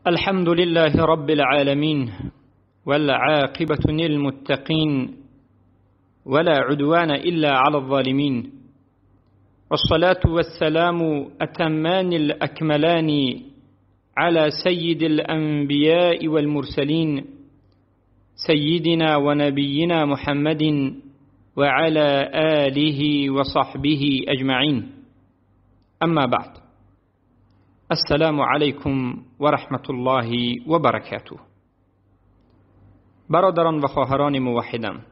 الحمد لله رب العالمين، والعاقبة للمتقين، ولا عدوان إلا على الظالمين، والصلاة والسلام أتمان الأكملان على سيد الأنبياء والمرسلين، سيدنا ونبينا محمد وعلى آله وصحبه أجمعين. أما بعد، السلام علیکم و رحمت الله و برکاته. برادران و خواهران موحدم،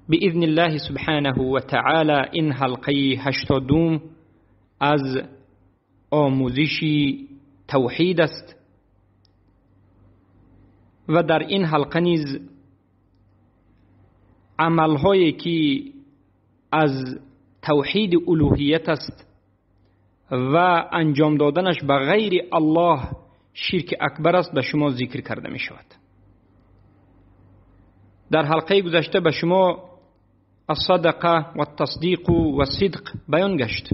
باذن الله سبحانه و تعالی این حلقه 82 از آموزش توحید است و در این حلقه نیز عملهایی که از توحید الوهیت است و انجام دادنش به غیر الله شرک اکبر است به شما ذکر کرده می شود. در حلقه گذشته به شما الصدقه و التصدیق و الصدق بیان گشت،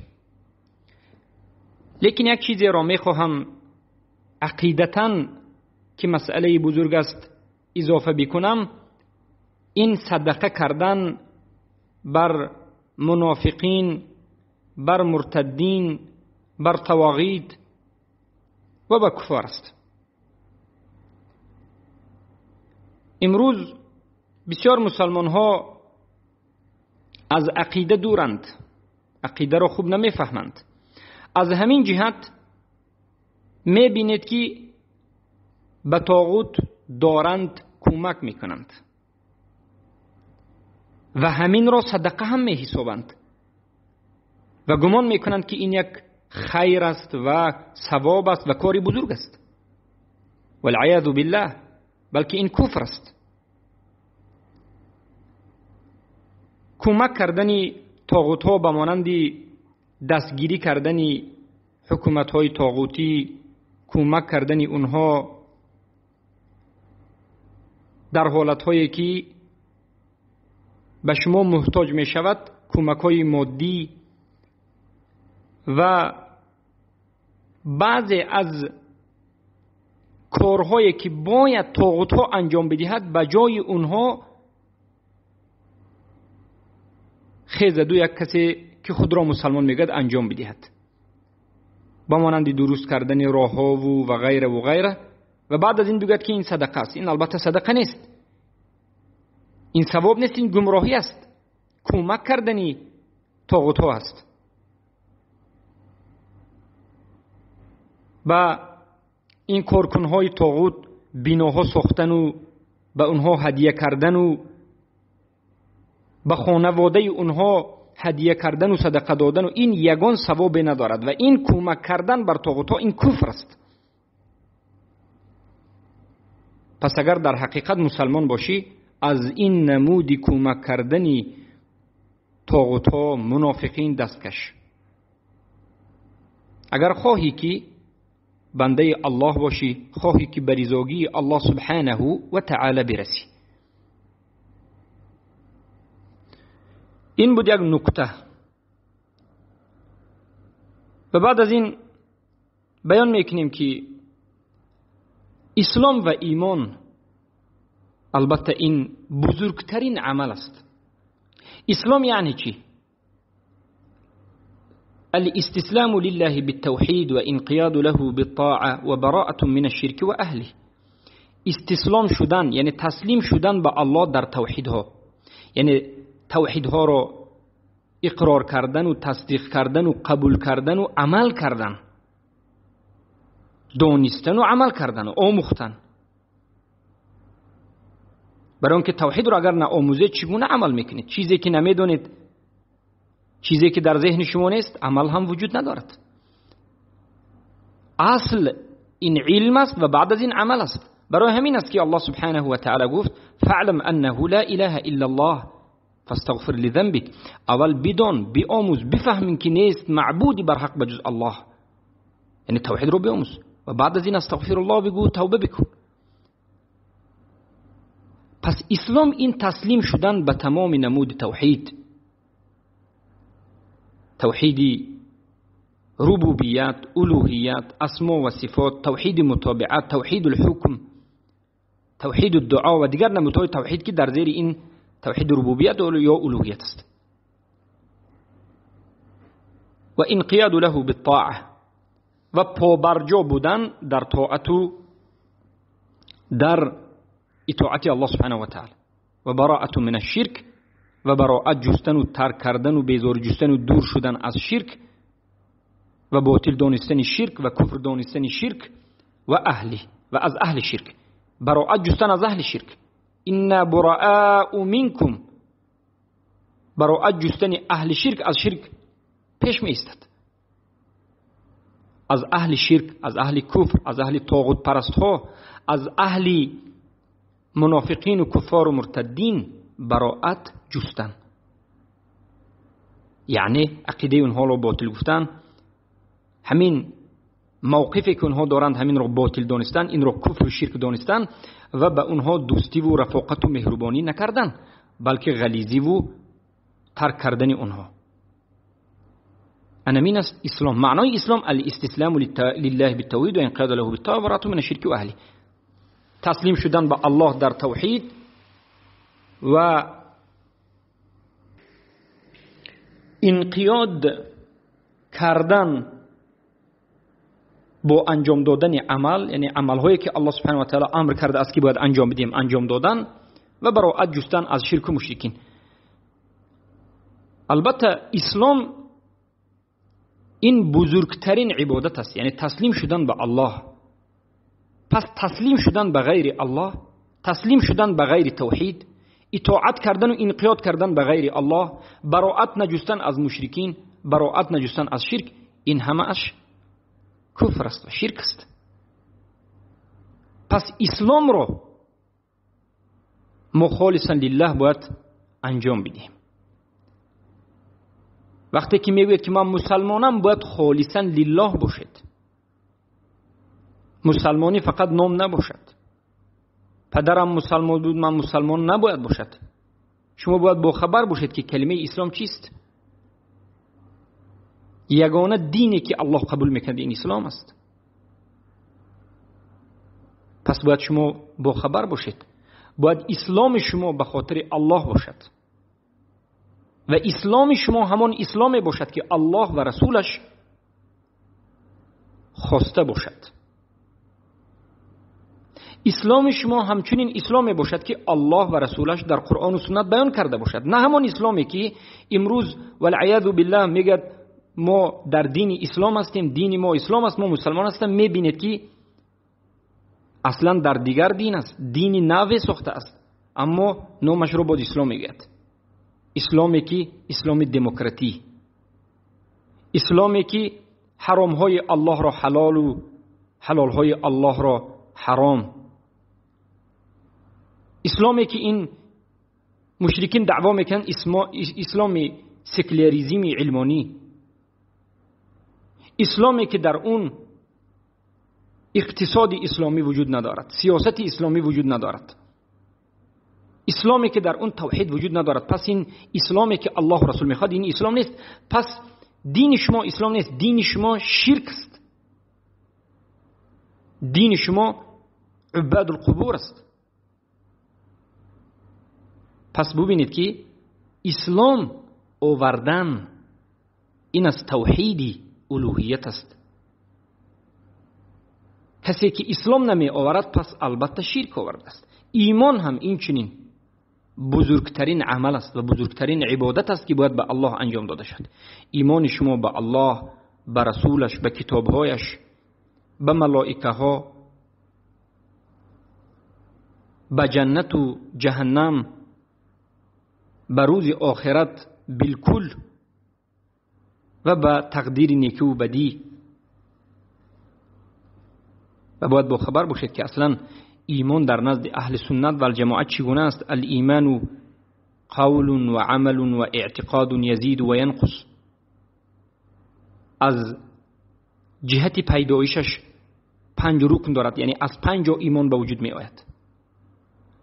لیکن یک چیزی را می خواهم عقیدتاً که مسئله بزرگ است اضافه بکنم. این صدقه کردن بر منافقین، بر مرتدین، بر طواغیت و بر کفار است. امروز بسیار مسلمان ها از عقیده دورند، عقیده را خوب نمیفهمند. از همین جهت میبینید که به طاغوت دارند کمک میکنند و همین را صدقه هم میحسابند و گمان میکنند که این یک خیر است و ثواب است و کاری بزرگ است. والعیاذ بالله، بلکه این کفر است. کمک کردن طاغوت ها به مانند دستگیری کردن حکومت های طاغوتی، کمک کردن اونها در حالت هایی که به شما محتاج می شود، کمک های مادی و بعضی از کارهایی که باید طاغوت ها انجام بدهد به جای اونها خیزد و یک کسی که خود را مسلمان میگد انجام بدهد، با مانند درست کردن راه ها و غیره و غیره، و بعد از این بگوید که این صدقه است. این البته صدقه نیست، این ثواب نیست، این گمراهی است، کمک کردنی طاغوت ها است. با این کارکنهای طاغوت بیناها ساختن و به اونها هدیه کردن و به خانواده اونها هدیه کردن و صدقه دادن و این یگان ثواب ندارد و این کمک کردن بر طاغوت ها این کفر است. پس اگر در حقیقت مسلمان باشی، از این نمود کمک کردن طاغوت ها، منافقین دست کش. اگر خواهی که بنده الله باشی، خواهی که به رضاگی الله سبحانه و تعالی برسی. این بود یک نکته. و بعد از این بیان میکنیم که اسلام و ایمان البته این بزرگترین عمل است. اسلام یعنی چی؟ الاستسلام لله بالتوحید و انقیاد له بالطاعة و براءة من الشرك و اهله. استسلام شدن یعنی تسلیم شدن به الله در توحیدها، یعنی توحیدها را اقرار کردن و تصدیق کردن و قبول کردن و عمل کردن، دانستن و عمل کردن و آموختن. برای اینکه توحید را اگر نآموزید چگونه عمل میکنید؟ چیزی که نمیدونید، چیزی که در ذهن شما نیست، عمل هم وجود ندارد. اصل این علم است و بعد از این عمل است. برای همین است که الله سبحانه و تعالی گفت فاعلم انه لا اله الا الله فاستغفر لذنبك. اول بدان، بیاموز، بفهم که نیست معبودی بر حق بجز الله، یعنی توحید رو بیاموز و بعد از این استغفر الله بگو، توبه بکن. پس اسلام این تسلیم شدن به تمام نمود توحید، توحیدی рубубият, улуҳият, асмо ва сифот, тавҳиди мутобиат, тавҳиду лҳукм, тавҳиду дуо ва дигар намудҳои тавҳид ки дар зери ин тавҳиди рубубият ё улуҳият аст. Ва инқияду лаҳу биттоа ва побарҷо будан дар тоату дар итоати Аллоҳ субҳанаҳу ва таъала ва бароату мин ашширк ва бароат ҷустану тарк кардану безор ҷустану дур шудан аз ширк ва ботил донистани ширк ва куфр донистани ширк ва аҳли ва аз аҳли ширк, бароат ҷустан аз аҳли ширк. Инна бураау минкум, бароат ҷустани аҳли ширк аз ширк пеш меистад. Аз аҳли ширк, аз аҳли куфр, аз аҳли тоғутпарастҳо, аз аҳли мунофиқину куффору муртаддин бароат ҷустан, яъне ақидаи онҳоро ботил гуфтан, ҳамин мавқифе ки онҳо доранд ҳаминро ботил донистан, инро куфру ширк донистан ва ба онҳо дӯстиву рафоқату меҳрубонӣ накардан, балки ғализиву тарк кардани онҳо. Анамин аст ислом. Маънои ислом алистисламу лиллаҳи биттавҳид ва инқиёду лаҳу биттоа ва бароату мин ашширки ва аҳлиҳ, таслим шудан ба Аллоҳ дар тавҳид ва инқиёд кардан бо анҷом додани амал, яъне амалҳое ки Аллоҳ субҳанаҳу ва таъала амр кардааст ки бояд анҷом бидиҳем, анҷом додан ва бароат ҷустан аз ширку мушрикин. Албатта ислом ин бузургтарин ибодат аст, яъне таслим шудан ба Аллоҳ. Пас таслим шудан ба ғайри Аллоҳ, таслим шудан ба ғайри тавҳид, итоат кардану инқиёд кардан ба ғайри Аллоҳ, бароат наҷустан аз мушрикин, бароат наҷустан аз ширк, ин ҳамааш куфр аст ва ширк аст. Пас исломро мо холисан лиллаҳ бояд анҷом бидиҳем. Вақте ки мегӯяд ки ман мусалмонам, бояд холисан лиллаҳ бошед. Мусалмонӣ фақат ном набошад. Падарам мусалмон буд, ман мусалмон набояд бошад. Шумо бояд бохабар бошед ки калимаи ислом чист. Ягона дине ки Аллоҳ қабул мекунад ин ислом аст. Пас бояд шумо бохабар бошед. Бояд исломи шумо ба хотири Аллоҳ бошад ва исломи шумо ҳамон исломе бошад ки Аллоҳ ва расулаш хоста бошад. Исломи шумо ҳамчунин исломе бошад ки Аллоҳ ва расулаш дар Қуръону суннат баён карда бошад, на ҳамон исломе ки имрӯз валъиязу биллаҳ мегӯяд мо дар дини ислом ҳастем, дини мо ислом аст, мо мусалмон ҳастем. Мебинед ки аслан дар дигар дин аст, дини наве сохта аст, аммо номашро боз ислом мегӯяд. Исломе ки исломи демократӣ, исломе ки ҳаромҳои Аллоҳро ҳалолу ҳалолҳои Аллоҳро ҳаром, исломе ки ин мушрикин даъво мекунанд исломи секуляризми илмонӣ, исломе ки дар он иқтисоди исломӣ вуҷуд надорад, сиёсати исломӣ вуҷуд надорад, исломе ки дар он тавҳид вуҷуд надорад. Пас ин исломе ки Аллоҳ расул мехоҳад ин ислом нест. Пас дини шумо ислом нест, дини шумо ширк аст, дини шумо уббадулқубур аст. Пас бубинед ки ислом овардан ин аз тавҳиди улуҳият аст. Касе ки ислом намеоварад, пас албатта ширк овардааст. Имон ҳам инчунин бузургтарин амал аст ва бузургтарин ибодат аст ки бояд ба Аллоҳ анҷом дода шавад. Имони шумо ба Аллоҳ, ба расулаш, ба китобҳояш, ба малоикаҳо, ба ҷаннату ҷаҳаннам, ба рӯзи охират билкул ва ба тақдири некиву бадӣ. Ва бояд бохабар бошед ки аслан имон дар назди аҳли суннат вал ҷамоат чӣ гуна аст. Алиману қавлун ва амалун ва эътиқодун язиду ва янқус. Аз ҷиҳати пайдоишаш 5 рукн дорад, яъне аз 5 ҷо имон ба вуҷуд меояд: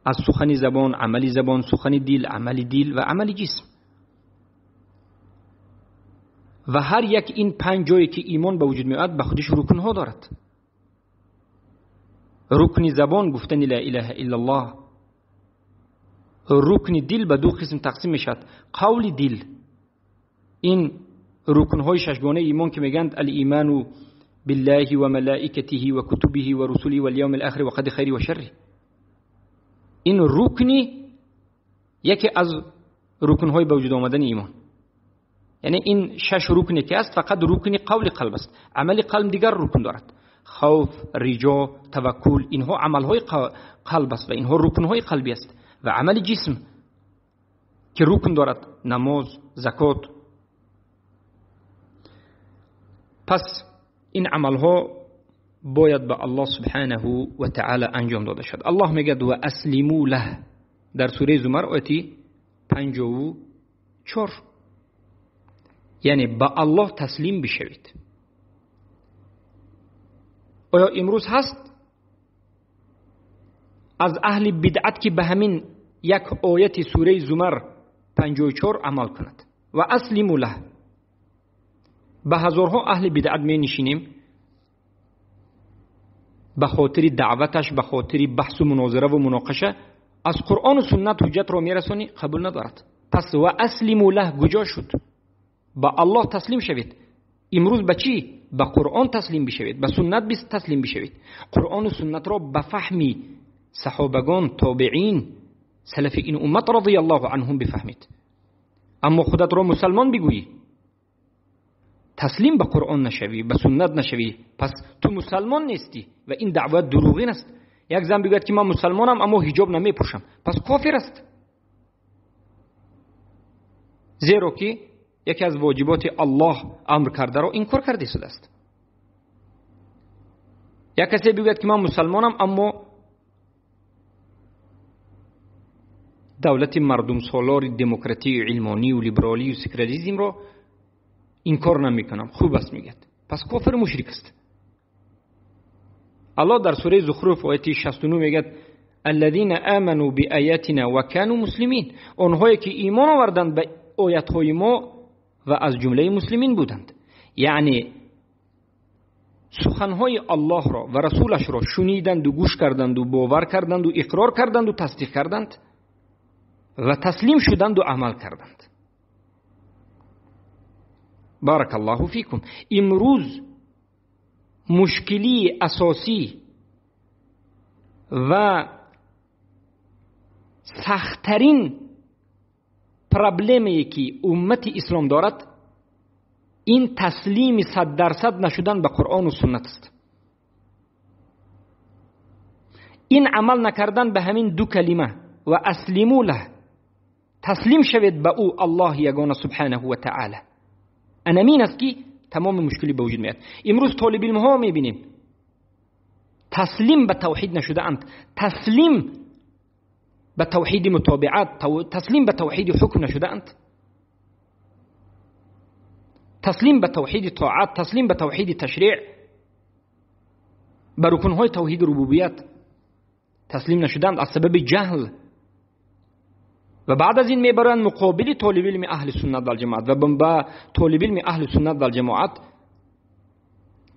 аз сухани забон, амали забон, сухани дил, амали дил ва амали ҷисм. ва ҳар як ин панҷ ҷое ки имон ба вуҷуд меояд, ба худиш рукнҳо дорад. Рукни забон гуфтани ла илаҳа иллаллоҳ. Рукни дил ба ду қисм тақсим мешавад. Қавли дил, ин рукнҳои шашгонаи имон ки мегӯянд алиману بالله وملائكته وكتبه ورسله واليوم الآخر وقدر خيره وشره. این رکنی یکی از رکنهای به وجود آمدن ایمان. یعنی این شش رکنی که است فقط رکن قول قلب است. عمل قلب دیگر رکن دارد. خوف، رجا، توکل، اینها عملهای قلب است و اینها رکنهای قلبی است. و عمل جسم که رکن دارد، نماز، زکات. پس این عملها باید به الله سبحانه و تعالی انجام داده شد. الله میگه و اسلیمو له در سوره زمر آیه 54، یعنی به الله تسلیم بشوید. آیا امروز هست از اهل بدعت که به همین یک آیت سوره زمر 54 عمل کند؟ و اسلیمو له. به هزارها اهل بدعت می نشینیم به خاطر دعوتش، به خاطر بحث و مناظره و مناقشه از قرآن و سنت حجت را میرسانی، قبول ندارد. پس و اسلیمو له کجا شد؟ به الله تسلیم شوید. امروز به چی؟ به قرآن تسلیم بشوید، به سنت تسلیم بشوید. قرآن و سنت را به فهمی صحابگان، تابعین، سلف این امت رضی الله عنهم بفهمید. اما خودت را مسلمان بگویی، تسلیم به قرآن نشوی، به سنت نشوی، پس تو مسلمان نیستی و این دعوت دروغین است. یک زن بگوید که من مسلمانم اما حجاب نمیپوشم، پس کافر است. زیرا که یکی از واجبات الله امر کرده را انکار کرده شده است. یک کسی بگوید که من مسلمانم اما دولت مردم سالار دموکراتی علمانی و لیبرالی و سکولاریسم را انکار نمیکنم، خوب است میگد، پس کافر مشرک است. الله در سوره زخرف آیه 69 میگد الذين آمنوا بآیاتنا وكانوا مسلمین، آنهایی که ایمان آوردند به آیات‌های ما و از جمله مسلمین بودند. یعنی سخنهای الله را و رسولش را شنیدند و گوش کردند و باور کردند و اقرار کردند و تصدیق کردند و تسلیم شدند و عمل کردند. بارک الله فیکم. امروز مشکلی اساسی و سختترین پرابلمی که امت اسلام دارد این تسلیم 100% نشدن به قرآن و سنت است. این عمل نکردن به همین دو کلمه و اسلیمو له، تسلیم شوید به او الله یگانه سبحانه و تعالی، انمین است که تمام مشکلی به وجود میاد. امروز طالب علم ها میبینیم تسلیم به توحید نشده اند، تسلیم به توحید متابعت، تسلیم به توحید حکم نشده اند، تسلیم به توحید طاعت، تسلیم به توحید تشریع، به رکنهای توحید ربوبیت تسلیم نشدند از سبب جهل. و بعد از این میبرند مقابل طالب علم اهل سنت والجماعت و با طالب علم اهل سنت والجماعت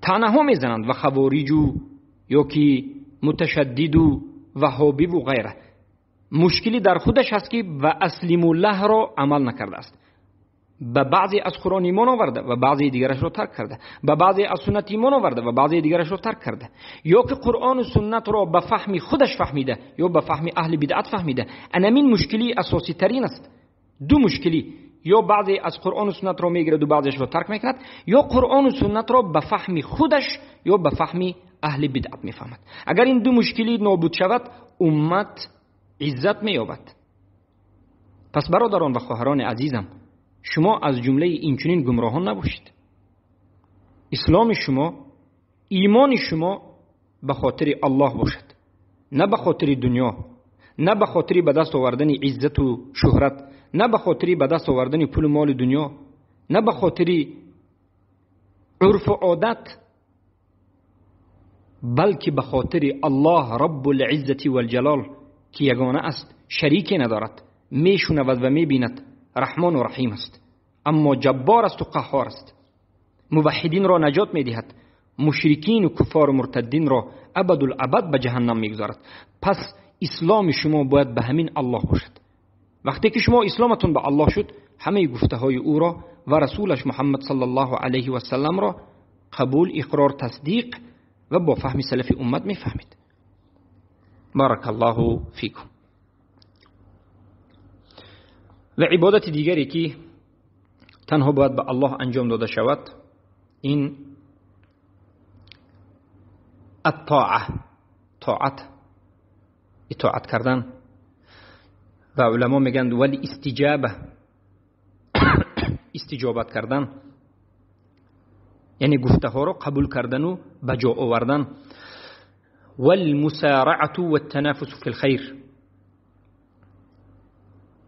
طعنه ها میزنند و خوارج و یا که متشدد و وهابی و غیره. مشکلی در خودش هست که و اسلیم الله را عمل نکرده است. به بعضی از قرآن ایمان آورده و بعضی دیگرش را ترک کرده، به بعضی از سنت ایمان آورده و بعضی دیگرش را ترک کرده، یا که قرآن و سنت را به فهم خودش فهمیده یا به فهم اهل بدعت فهمیده. انمین مشکلی اساسی ترین است. دو مشکلی، یا بعضی از قرآن و سنت را میگیرد و بعضیش را ترک میکند، یا قرآن و سنت را به فهم خودش یا به فهم اهل بدعت میفهمد. اگر این دو مشکلی نابود شود امت عزت مییابد. پس برادران و خواهران عزیزم، شما از جمله این چنین گمراهان نباشید. اسلام شما، ایمان شما به خاطر الله باشد، نه به خاطر دنیا، نه به خاطر به دست آوردن عزت و شهرت، نه به خاطر به دست آوردن پول و مال دنیا، نه به خاطر عرف و عادت، بلکه به خاطر الله رب العزة والجلال که یگانه است، شریکی ندارد، میشنود و میبیند، رحمان و رحیم است، اما جبار است و قهار است. Муваҳҳидинро наҷот медиҳад, мушрикин ва куффор ва муртаддинро абадулабад ба ҷаҳаннам мегузорад. Пас исломи шумо бояд ба ҳамин Аллоҳ бошад. Вақте ки шумо исломатон ба Аллоҳ шуд, ҳамаи гуфтаҳои ӯро ва расулаш Муҳаммад саллаллоҳу алайҳи васалламро қабул, иқрор, тасдиқ ва бо фаҳми салафи уммат мефаҳмед. Баракаллоҳу фикум. Ва ибодати дигаре ки танҳо бояд ба Аллоҳ анҷом дода шавад, ин аттоа, тоат, итоат кардан. Ва уламо мегӯянд вал истиҷоба, истиҷобат кардан, яъне гуфтаҳоро қабул кардану ба ҷо овардан. Валмусараату ваттанафусу фил хайр,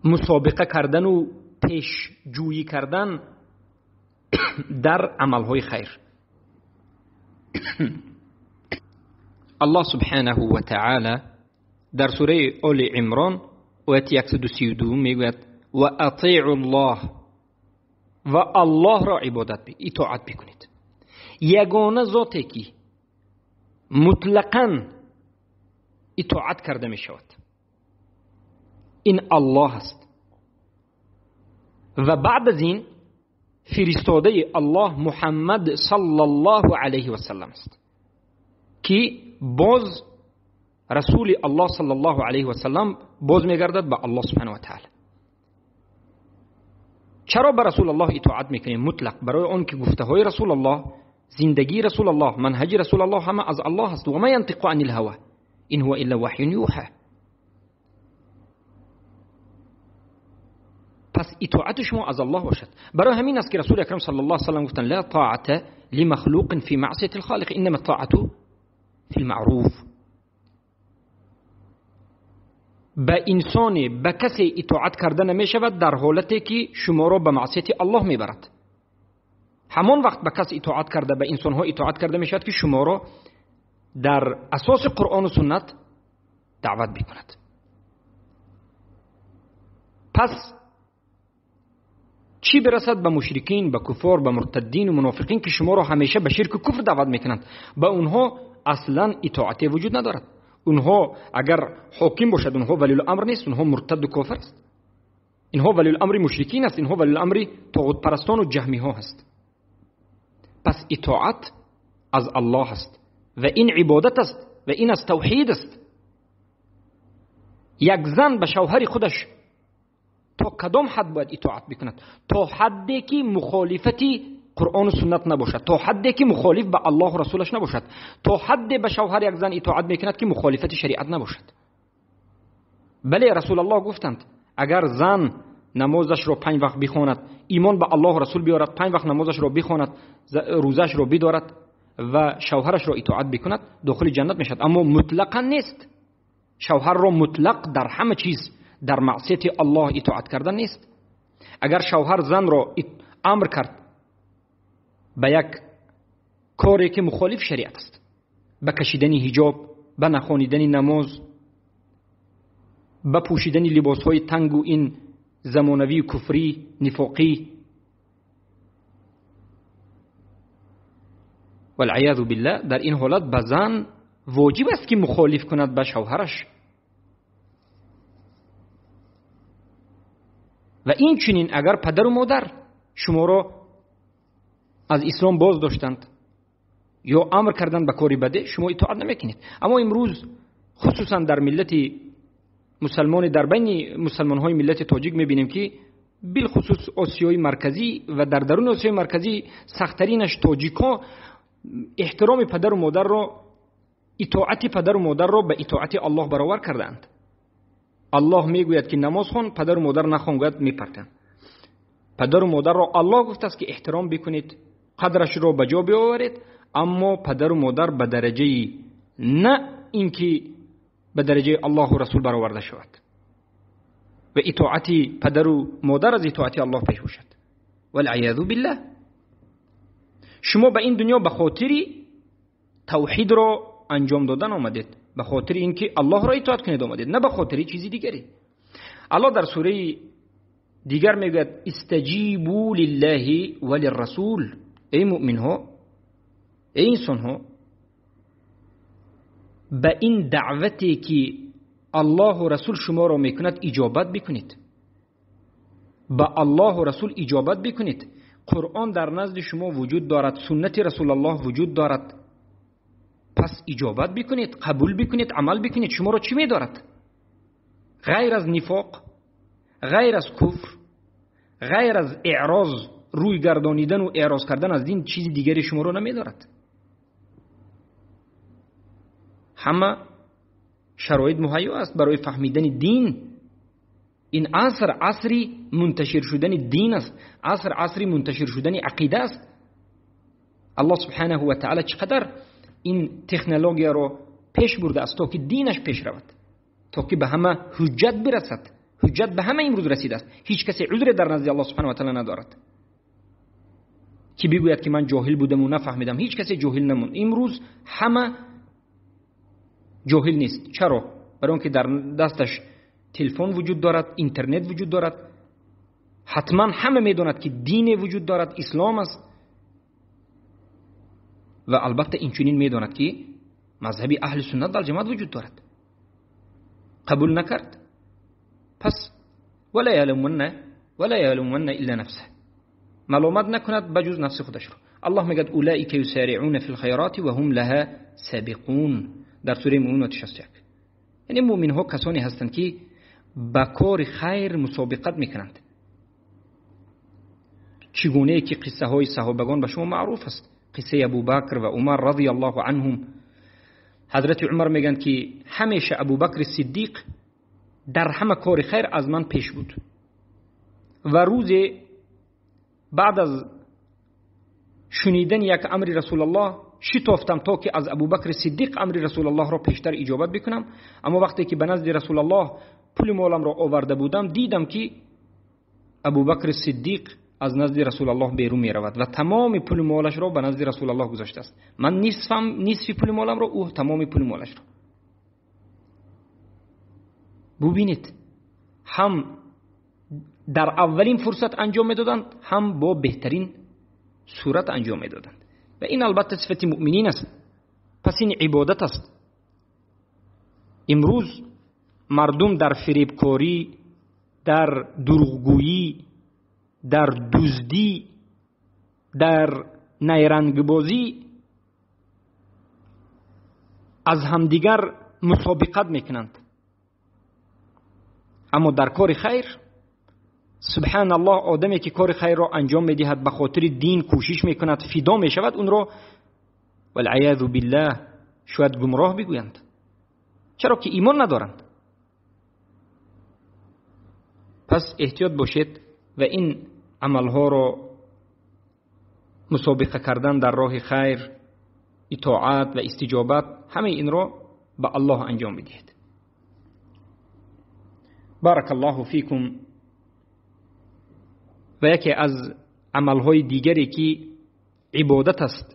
мусобиқа кардану пешҷӯӣ кардан дар амалҳои хайр. Аллоҳ субҳанаҳу ва таъала дар сураи Оли Имрон ояти 132 мегӯяд: ва атиъу Аллоҳ, ва Аллоҳро ибодат итоат бикунед. Ягона зоте ки мутлақан итоат карда мешавад ин Аллоҳ аст. Ва баъд аз ин фиристодаи Аллоҳ Муҳаммад саллаллоҳу алайҳи васаллам аст, ки боз расули Аллоҳ саллаллоҳу алайҳи васаллам боз мегардад ба Аллоҳ субҳанаҳу ва таъала. Чаро ба Расулуллоҳ итоат мекунем мутлақ? Барои он ки гуфтаҳои Расулуллоҳ, зиндагии Расулуллоҳ, манҳаҷи Расулуллоҳ ҳама аз Аллоҳ аст. Ва ма янтиқу анил ҳава ин ҳува илла ваҳйун юҳа. Пас итоати шумо аз Аллоҳ бошад. Барои ҳамин аст ки Расули Акрам саллаллоҳу алайҳи васаллам гуфтанд: ла тоата лимахлуқин фи маъсияти лхолиқ, иннама тоату фи лмаъруф. Ба инсоне, ба касе итоат карда намешавад дар ҳолате ки шуморо ба маъсияти Аллоҳ мебарад. Ҳамон вақт ба кас итоат карда, ба инсонҳо итоат карда мешавад ки шуморо дар асоси Қуръону суннат даъват бикунад. Пас чӣ бирасад ба мушрикин, ба куффор, ба муртаддин ва мунофиқин ки шуморо ҳамеша ба ширку куфр даъват мекунанд? Ба онҳо аслан итоате вуҷуд надорад. Онҳо агар ҳоким бошад, онҳо валиуламр нест, онҳо муртаду кофир аст. Инҳо валиуламри мушрикин аст, инҳо валиуламри тоғутпарастону ҷаҳмиҳо ҳаст. Пас итоат аз Аллоҳ аст ва ин ибодат аст ва ин аз тавҳид аст. Як зан ба шавҳари худаш то кадом ҳад бояд итоат бикунад? То ҳадде ки мухолифати Қуръону суннат набошад, то ҳадде ки мухолиф ба Аллоҳу расулаш набошад, то ҳадде ба шавҳар як зан итоат мекунад ки мухолифати шариат набошад. Бале, Расулаллоҳ гуфтанд: агар зан намозашро 5 вақт бихонад, имон ба Аллоҳу расул биёрад, 5 вақт намозашро бихонад, рӯзаашро бидорад ва шавҳарашро итоат бикунад, дохили ҷаннат мешавад. Аммо мутлақан нест. Шавҳарро мутлақ дар ҳама чиз дар маъсияти Аллоҳ итоат кардан нест. Агар шавҳар занро амр кард ба як коре ки мухолиф шариат аст, ба кашидани ҳиҷоб, ба нахонидани намоз, ба пӯшидани либосҳои тангу ин замонавии куфрӣ, нифоқӣ, валъиязу биллаҳ, дар ин ҳолат ба зан воҷиб аст ки мухолиф кунад ба шавҳараш. Ва инчунин агар падару модар шуморо аз ислом боз доштанд ё амр карданд ба кори баде, шумо итоат намекунед. Аммо имрӯз хусусан дар миллати мусалмони, дар байни мусалмонҳои миллати тоҷик мебинем ки билхусус Осиёи Марказӣ ва дар даруни Осиёи Марказӣ сахттаринаш тоҷикҳо эҳтироми падару модарро, итоати падару модарро ба итоати Аллоҳ баровар кардаанд. Аллоҳ мегӯяд ки намоз хон, падару модар нахон, гӯяд мепартанд. Падару модарро Аллоҳ гуфтааст ки эҳтиром бикунед, қадрашро ба ҷо биоваред, аммо падару модар ба дараҷаи на инки ба дараҷаи Аллоҳу расул бароварда шавад ва итоати падару модар аз итоати Аллоҳ пеш бошад. Валъиязу биллаҳ. Шумо ба ин дунё ба хотири тавҳидро анҷом додан омадед, ба хотири инки Аллоҳро итоат кунед омадед, на ба хотири чизи дигаре. Аллоҳ дар сураи дигар мегӯяд: истаҷибу лиллаҳи ва лиррасул. Эй муъминҳо, эй инсонҳо, ба ин даъвате ки Аллоҳу Расул шуморо мекунад иҷобат бикунед. Ба Аллоҳу Расул иҷобат бикунед. Қуръон дар назди шумо вуҷуд дорад, суннати Расулаллоҳ вуҷуд дорад. Пас иҷобат бикунед, қабул бикунед, амал бикунед. Шуморо чӣ медорад? Ғайр аз нифоқ, ғайр аз куфр, ғайр аз эъроз, рӯй гардонидан ва эъроз кардан аз дин чизи дигаре шуморо намедорад. Ҳама шароит муҳайё аст барои фаҳмидани дин. Ин аср асри мунташир шудани дин аст, аср асри мунташир шудани ақида аст. Аллоҳ субҳанаҳу ва таъала чӣ қадар ин технологияро пеш бурда аст, то ки динаш пеш равад, то ки ба ҳама ҳуҷҷат бирасад. Ҳуҷҷат ба ҳама имрӯз расидааст. Ҳеҷ касе узре дар назди Аллоҳ субҳанаҳу ва таъала надорад ки бигӯяд ки ман ҷоҳил будам ва нафаҳмидам. Ҳеҷ касе ҷоҳил намонд. Имрӯз ҳама ҷоҳил нест. Чаро? Барои он ки дар дасташ телефон вуҷуд дорад, интернет вуҷуд дорад. Ҳатман ҳама медонад ки дине вуҷуд дорад, ислом аст. Ва албатта инчунин медонад ки мазҳаби аҳли суннат вал ҷамоат вуҷуд дорад. Қабул накард, пас вала ялуманна илла нафсаҳ, маломат накунад ба ҷуз нафси худашро. Аллоҳ мегӯяд улаика юсариъуна фил хайроти ва ҳум лаҳа сабиқун, дар сураи Муъминун 61. Яъне муъминҳо касоне ҳастанд ки ба кори хайр мусобиқат мекунанд. Чӣ гунае ки қиссаҳои саҳобагон ба шумо маъруф аст, қиссаи Абубакр ва Умар радиаллоҳу анҳум. Ҳазрати Умар мегӯянд ки ҳамеша Абубакри Сиддиқ дар ҳама кори хайр аз ман пеш буд ва рӯзе баъд аз шунидани як амри Расулаллоҳ шитофтам то ки аз Абубакри Сиддиқ амри Расулаллоҳро пештар иҷобат бикунам. Аммо вақте ки ба назди Расулаллоҳ пули моламро оварда будам, дидам ки Абубакри Сиддиқ аз назди Расулаллоҳ берун меравад ва тамоми пули молашро ба назди Расулаллоҳ гузоштааст. Ман нисфи пули моламро, ӯ тамоми пули молашро. Бубинед, ҳам дар аввалин фурсат анҷом медоданд, ҳам бо беҳтарин сурат анҷом медоданд. Ва ин албатта сифати муъминин аст. Пас ин ибодат аст. Имрӯз мардум дар фиребкорӣ, дар дурӯғгӯйӣ, дар дуздӣ, дар найрангбозӣ аз ҳамдигар мусобиқат мекунанд. Аммо дар кори хайр, субҳаналлоҳ, одаме ки кори хайрро анҷом медиҳад, ба хотири дин кӯшиш мекунад, фидо мешавад, онро валъаязу биллаҳ шояд гумроҳ бигӯянд. Чаро ки имон надоранд. Пас эҳтиёт бошед ва ин амалҳоро мусобиқа кардан дар роҳи хайр, итоат ва истиҷобат, ҳамаи инро ба Аллоҳ анҷом бидиҳед. Баракаллоҳу фикум. Ва яке аз амалҳои дигаре ки ибодат аст